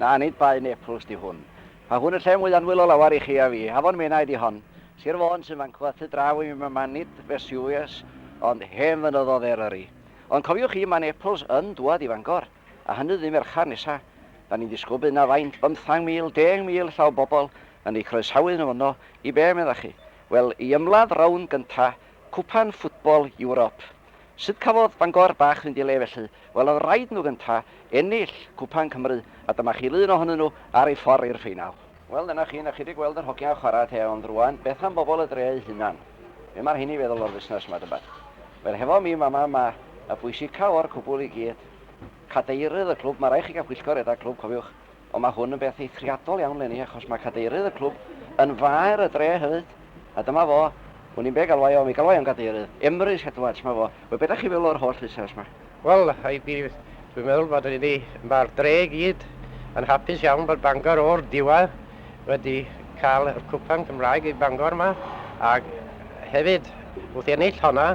Na, nid Bae Naples 'di hwn. Mae hwn y lle mwy annwyl o lawer i chi a fi. Afon Menai 'di hon. Sir Fôn sy'n fancw a thu draw i mi yma nid Vesuvius, ond hen fynyddoedd Eryri. Ond cofiwch chi, mae Naples yn dŵad i Fangor, a hynny ddydd Mercher nesa. Da ni'n disgwyl bydd 'na faint, bymthang mil, 10,000 ella o bobl yn eu croesawu nhw yno. I be, meddach chi? Wel, i ymladd rownd gynta Cwpan Ffwtbol Ewrop. Sut cafodd Bangor bach fynd i le felly? Wel, oedd rhaid nhw gynta ennill Cwpan Cymru, a dyma chi lun ohonyn nhw ar eu ffordd i'r ffeinal. Wel, dyna chi, 'na chi 'di gweld yr hogiau'n chwarae te, ond rŵan, beth am bobl y dre eu hunan? Be mae'r rheini'n feddwl o'r busnes 'ma, tybed? Wel, hefo mi fama ma' y pwysica o'r cwbl i gyd, cadeirydd y clwb, ma' raid chi gael pwyllgor rhedeg clwb, cofiwch, Ond mae hwn yn beth eithriadol iawn 'leni achos mae cadeirydd y clwb yn faer y dre hefyd. A dyma fo, wn i'm be galwai o, mi galwai o'n gadeirydd, Emrys Edwards, 'ma fo. Wel, be dach chi'n feddwl o'r holl fusnes 'ma? Wel, dwi'n meddwl bod ni, mae'r dre i gyd yn hapus iawn bod Bangor o'r diwedd wedi cael y cwpan Cymraeg i Bangor 'ma, ac hefyd wrth ennill honna,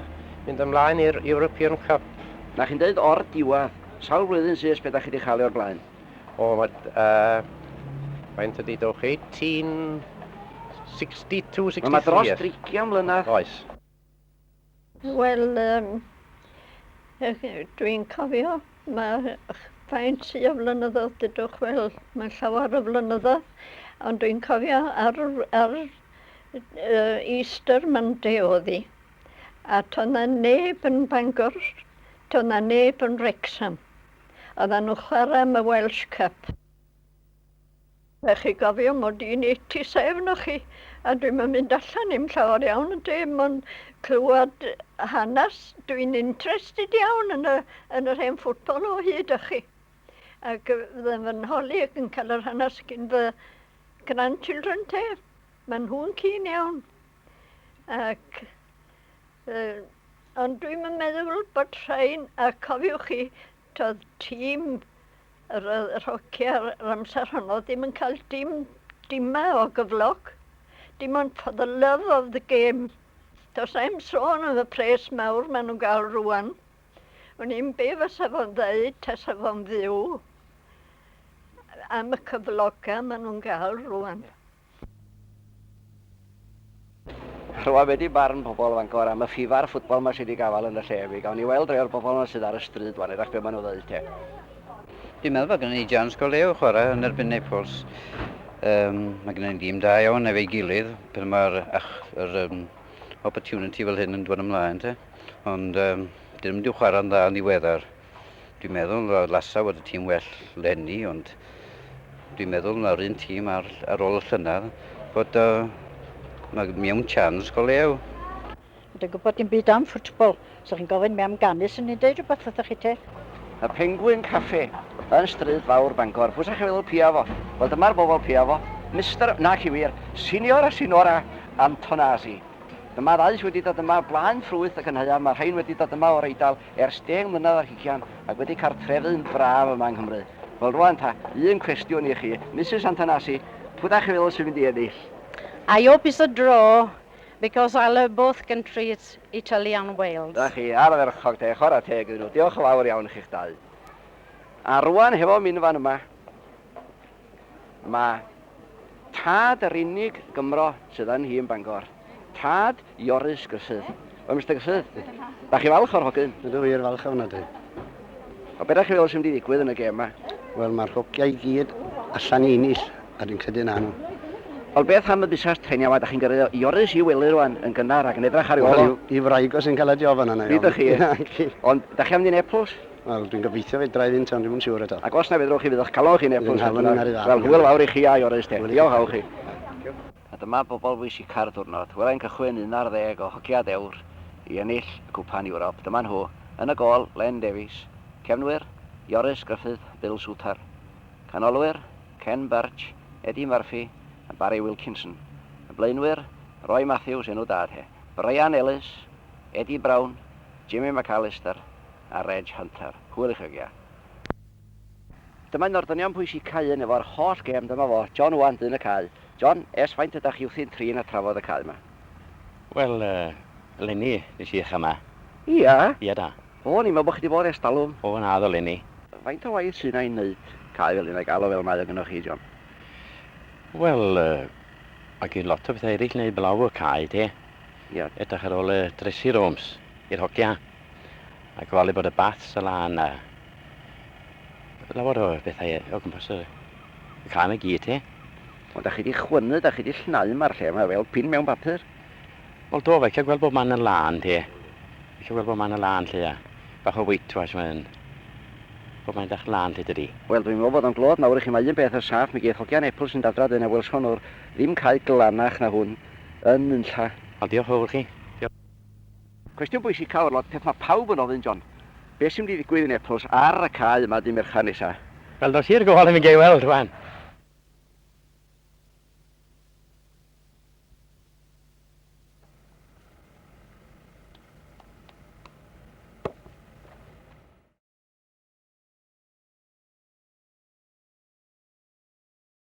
mynd ymlaen i'r European Cup. Na chi'n deud o'r diwedd, sawl blwyddyn sy ers be dach chi 'di chael ei o'r blaen? O, mae, faint ydi dowch, 1862, 63. Mae dros drigian mlynedd. Oes. Wel, dwi'n cofio, mae faint sy o flynyddoedd, dydwch, wel, mae'n llawer o flynyddoedd, ond dwi'n cofio ar, ar Easter Monday oedd hi, a toedd 'na neb yn Bangor, toedd 'na neb yn Wrecsam. Oeddan nhw'n chwarae am y Welsh Cup. Fe chi gofio mod i'n 87 o chi, a dwi'm yn mynd allan i'm llawer iawn yn dim ond clywed hanes. Dwi'n interested iawn yn y, yn yr hen ffwtbol o hyd â chi. Ac fydden fy nholi ac yn cael yr hanes gyn fy grandchildren te. Maen nhw'n keen iawn. Ac Ond dwi'm yn meddwl bod rhain, a cofiwch chi, toedd tîm yr, yr hoci ar yr amser honno ddim yn cael dim dima o gyflog. Dim ond for the love of the game. Does na'm sôn am y pres mawr maen nhw'n gael rwan. Wn i'm be fysa fo'n ddeud tasa fo'n fyw am y cyflogau maen nhw'n gael rwan. Rwan, be 'di barn pobl Fangor am y ffifar ffwtbol 'ma sy 'di gafael yn y lle? Mi gawn ni weld rhai o'r bobl 'ma sydd ar y stryd 'wan, edrach be maen nhw'n ddeud te. Dwi'n meddwl bod gennym ni jans go lew chwarae yn erbyn Naples. Um, mae gennym ni dîm da iawn efo'i gilydd pan mae'r yr, um, opportunity fel hyn yn dod ymlaen te. Ond um, dyn nhw'n mynd i'w chwarae'n dda yn ddiweddar. Dwi'n meddwl lasa fod y tîm well leni, ond dwi'n meddwl mae'r un tîm ar, ar ôl y llynedd fod mae mewn chance go lew. Dwi'n gwybod dim byd am ffwtbol. So chi'n gofyn mi am ganu, swn i'n deud rhywbeth wrthoch chi te. Y Penguin Cafe yn Stryd Fawr Bangor. Pwy 'sa chi'n feddwl pia fo? Wel dyma'r bobl pia fo. Mister, naci wir, Signor a Signora Antonasi. Dyma ddau sydd wedi dod yma blaen ffrwyth y cynhaeaf, mae rhain wedi dod yma o'r Eidal ers 10 mlynedd ar hugain ac wedi cartrefu'n braf yma yng Nghymru. Wel rwan ta, un cwestiwn i chi, Mrs Antonasi, pwy da chi'n feddwl sy'n mynd i ennill? I hope it's a draw because I love both countries, Italy and Wales. Da chi, ardderchog te, chwarae teg iddyn nhw. Diolch yn fawr iawn i chi'ch dau. A rwan hefo mi'n fan yma, mae tad yr unig Gymro sydd yn nhîm Bangor. Tad Ioris Gruffydd. Wel, Mr Gruffydd, da chi falch o'r hogyn? Ydw wir falch ofnadwy. O beth ydych chi'n feddwl sy'n mynd i ddigwydd yn y gêm yma? Wel, mae'r hogiau i gyd allan i ennill, a dwi'n credu na nhw. Ond beth am y busnes treniau yma, da chi'n gyrru Ioris i wely rwan yn gynnar ac yn edrych ar ei ôl o? Wel, i wraig o sy'n cael y job yna. Nid ych chi. Ond, da chi am fynd i Naples? Wel, dwi'n gobeithio fedra i fynd, ond dwi'm yn siŵr eto. Ac os na fedrwch chi, fydd eich calon chi'n Naples. Fydd 'nghalon i'n ar ei fath. Wel, hwyl fawr i chi a Ioris te. Diolch fawr chi. A dyma bobl bwysica'r diwrnod. Wela i'n cychwyn 11 o hogia dewr i ennill Cwpan Ewrop. Dyma nhw. Yn y gôl, Len Davies. Cefnwyr, Ioris Gruffydd, Bill Souter. Canolwyr, Ken Birch, Eddie Murphy a Barry Wilkinson. Y blaenwyr, Roy Matthews, enw da te, Brian Ellis, Eddie Brown, Jimmy McAllister a Reg Hunter. Hwyl i chi hogia. Dyma un o'r dynion pwysica un efo'r holl gêm, dyma fo, John Owen, dyn y cae. John, ers faint ydach chi wrthi'n trin a trafod y cae yma? Wel, eleni nes i ddechrau yma. Ia? Ia da. O, o'n i'n meddwl bod chi wedi bod ers talwm. O, naddo, eleni. Faint o waith sydd 'na i wneud? cae fel un a'i gael o fel mae o gynnoch chi, John? Wel, mae gen lot o bethau eraill wneud blaw y cae, te. Ia. Edrych ar ôl y dressing rooms i'r hogia. A gofalu bod y baths y lan a lawer o bethau o gwmpas y cae yma gyd, te. Ond da chi 'di chwynnu, da chi 'di llnau ma'r lle yma fel pin mewn papur. Wel do, fe gweld bod man yn lân, te. Fe gweld bod man yn lân, lle, a bach o whitewash mae'n bod mae'n dach lân, lle, dydi. Wel, dwi'n meddwl bod o'n glod mawr i chi. Mae un beth yn saff, mi geith hogiau Nepl sy'n dadra dyna welson nhw'r ddim cae glanach na hwn yn nunlla. Wel, diolch fawr chi. Diolch. Cwestiwn bwysica o'r lot, peth mae pawb yn ofyn, John. Be sy'n mynd i ddigwydd i Nepls ar y cae yma dy' Merchar nesa? Wel, dos i'r gôl i mi gei weld, rwan.